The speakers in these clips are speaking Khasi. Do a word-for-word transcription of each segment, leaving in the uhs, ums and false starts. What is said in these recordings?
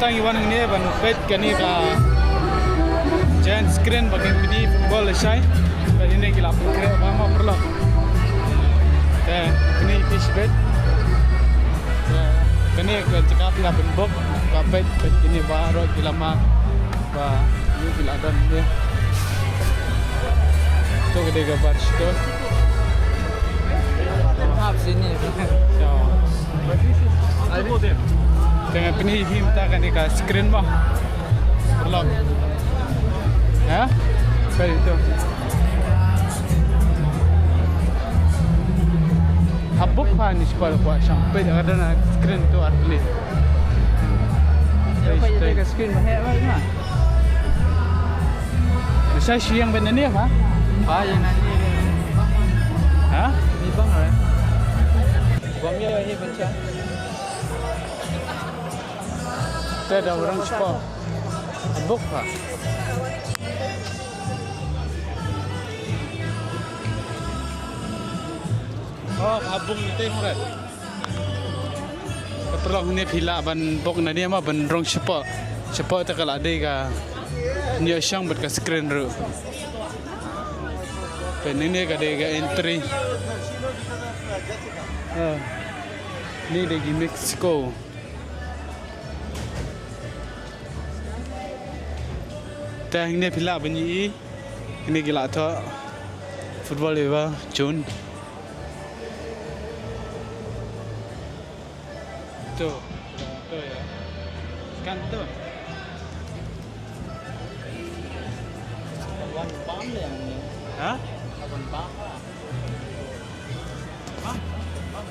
Tang i wan hangne ban peit kane ka giant screen ba kin pyni football lashai. Ba ine ki la pynkhreh ba ma paralok. Te pyni ki shibit. Te kane ka jaka phi hap ban book ba peit peit kine baroh ki lama ba ine ki la don ne. To ka dei ka bar shito. Hap sini. Te nga pyni hi mynta kane ka screen mo. Paralok. Ha? Peit to. Hap book pha ni spal kwa shang peit ka don screen to ar pli. Peit ka screen ba heh ba na. Sa shi yang ben nani ha? Ha, yang nani. Ha? Ni bang re. Bang ya ni ben cha. Te da orang spal. Book pha. Oh, habung ni te Fred. Ka paralok ne phi lah ban book na ne ma ban rung shapoh. Shapoh te ka la dei ka nyngkong bad ka screen ruh. Peit ne ka dei ka entry. Ah. Ni dei ki Mexico. Te hangne phi lah ban ïohi. Hangne ki la thoh football ïa ba June. To. To ïa. Kan to. Wan bam le yang ni. Ha? Wan bam. Bam. Bam.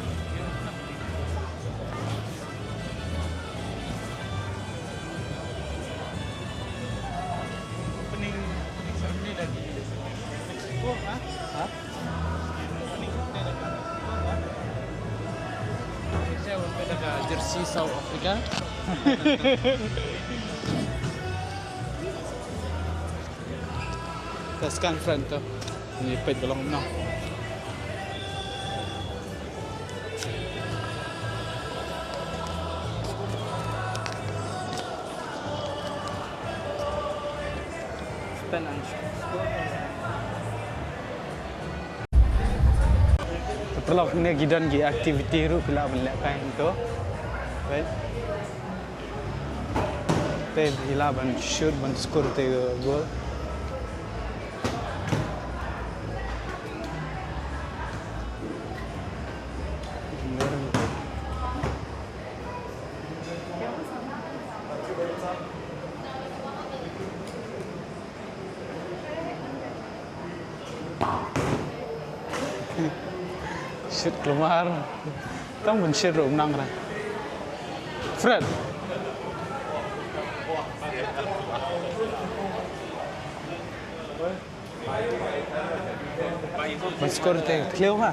Opening, opening ceremony lagi. Oh, ha? Ha? Opening ceremony lagi. Oh, ha? Saya udah ada jersey South Africa. Ka scan front to. Ni peit ba long kumno. Spin and score. Paralok, ne ki don ki activity ruh phi lah ban leh kai hangto. Right? Te phi lah ban shoot ban score te goal. Shoot keluar. Tang ban shoot ruh nang ra. Fred. Ban score te clear ha.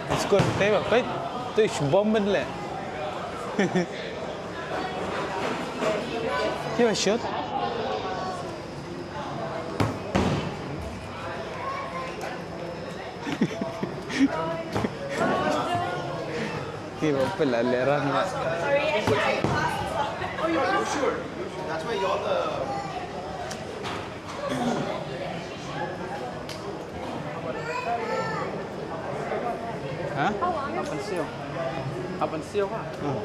Ban score te ba peit. Tu ish bomb ban le. Ki ba shoot. Ki ba pela le ran ba. Ha? Happen sio. Happen sio ha. Hmm.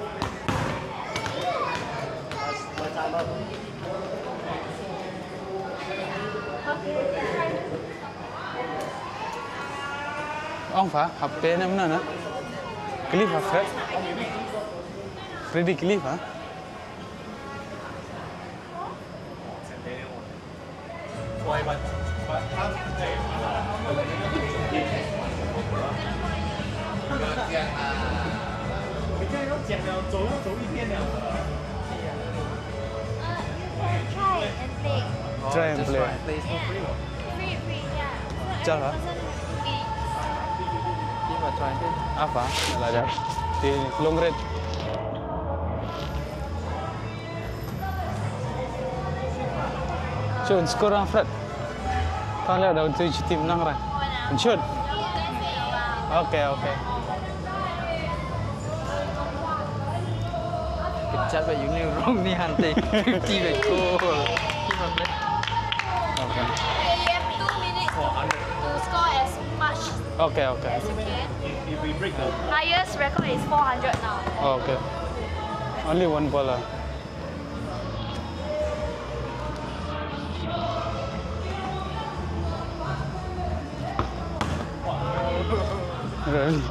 Ong pha, hap pyneh mynno na? Cliff ha, Fred? Freddy Cliff ha? Try and play. Free, free, yeah. Jal ha? Apa? Ala jal. Ti long red. Chun score ang Fred. Tang le da un tu chi team nang ra. Chun. Okay, okay. Chat ba you knew wrong ni hante fifty ba ko. Okay. Okay, you have two minutes to, to score as much. Okay, okay. As you can. Highest record is four hundred now. Oh, okay. Only one ball, ah. Really?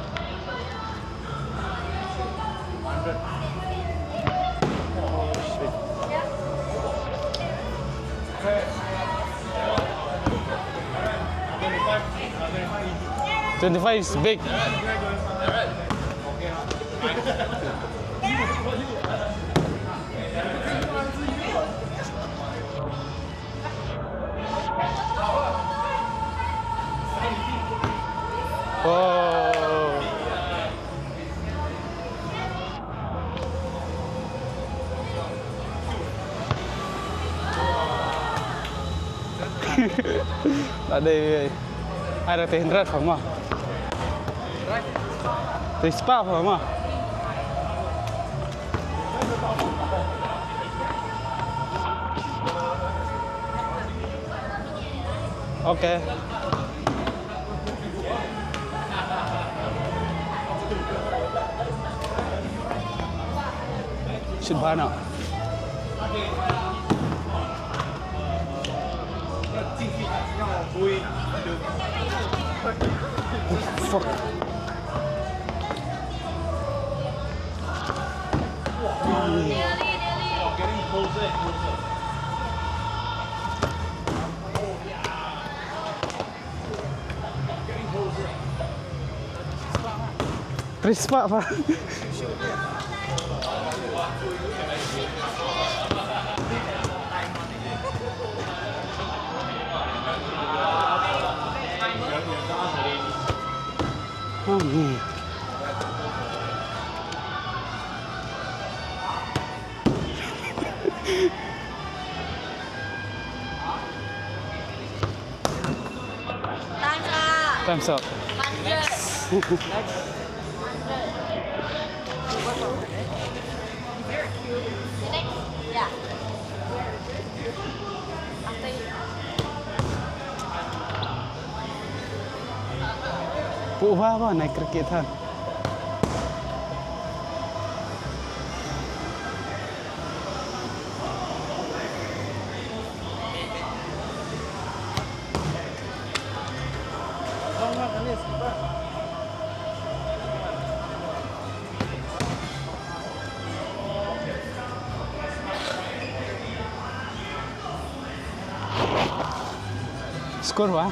Twenty-five is big. Oh. Ada, ada teh hindrat sama. Teh spa sama. Okay. Shoot bha na. Fuck. Nearly, nearly. Getting closer and closer. Three spot pa. Oh, man. Time's up. Time's up. Hundred. Hundred. The next, yeah. After you. Pu ba ba nai cricket than. Score ba?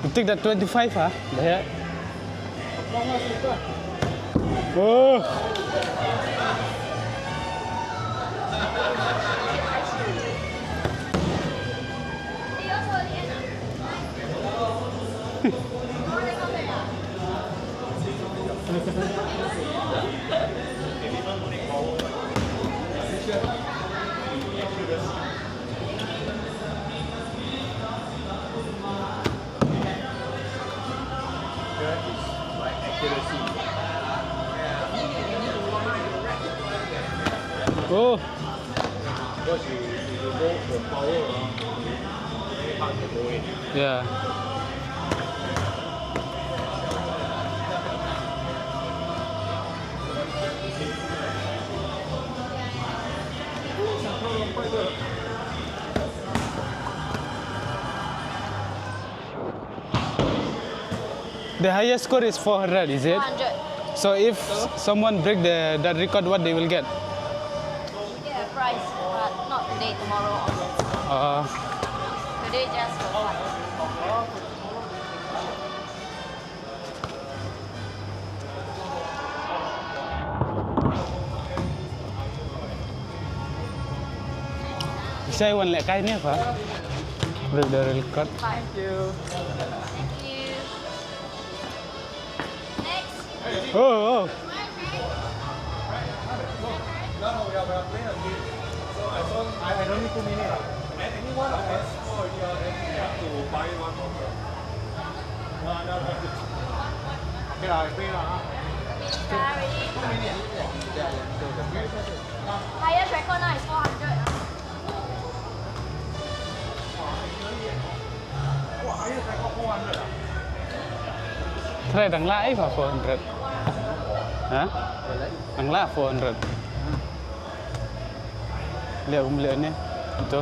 You take that twenty-five, huh? The head. Oh. Oh. Because you, you go for power, ah, very hard to go in. Yeah. The highest score is four hundred, is it? Four hundred. So if someone break the, that record, what they will get? Get a prize, but not today, tomorrow onwards. Uh, Today just for fun. Isai wan lehkai ne pa. Break the record. Thank you. Thank you. Next. Oh, oh. No, no, we are, we are playing a game. So I saw, I, I don't need two minutes. Any one of us score already, ah, then we have to buy one bottle. No, no, no. Highest record now is four hundred. Try dang lah ai ba four hundred. Ha? Dang lah four hundred. Lihat um lihat ni. Itu.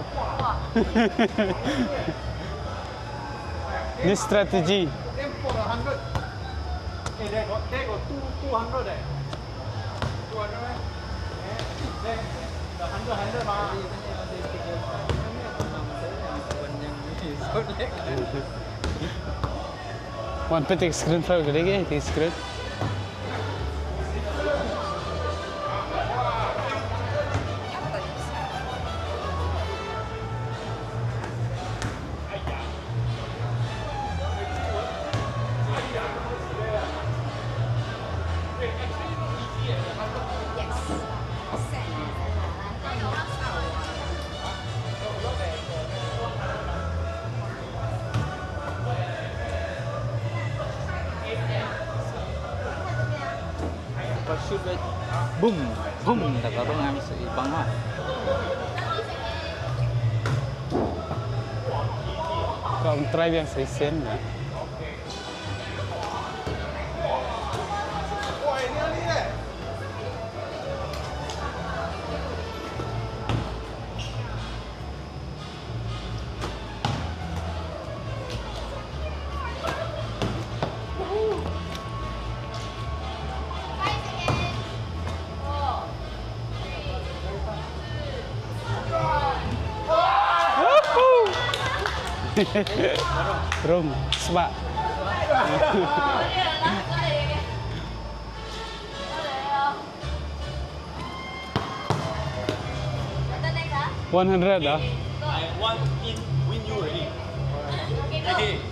Ni strategi. Wan pyntik screen flow ka dei, tik screen. Parachute beit. Bum, bum, da ka rung am sa i bang ha. Ka ong try biang sa i sen na. Rum, sbak. One hundred ah. I want in win you already. Okay.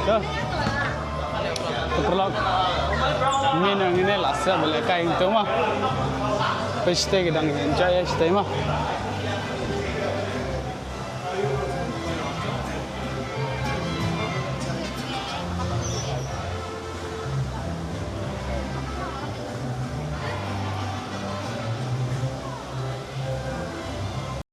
Ka. Ka paralok. Ngin, ngin ïa la sah balik kai tu ma. Phi stay ka dang enjoy, stay ma.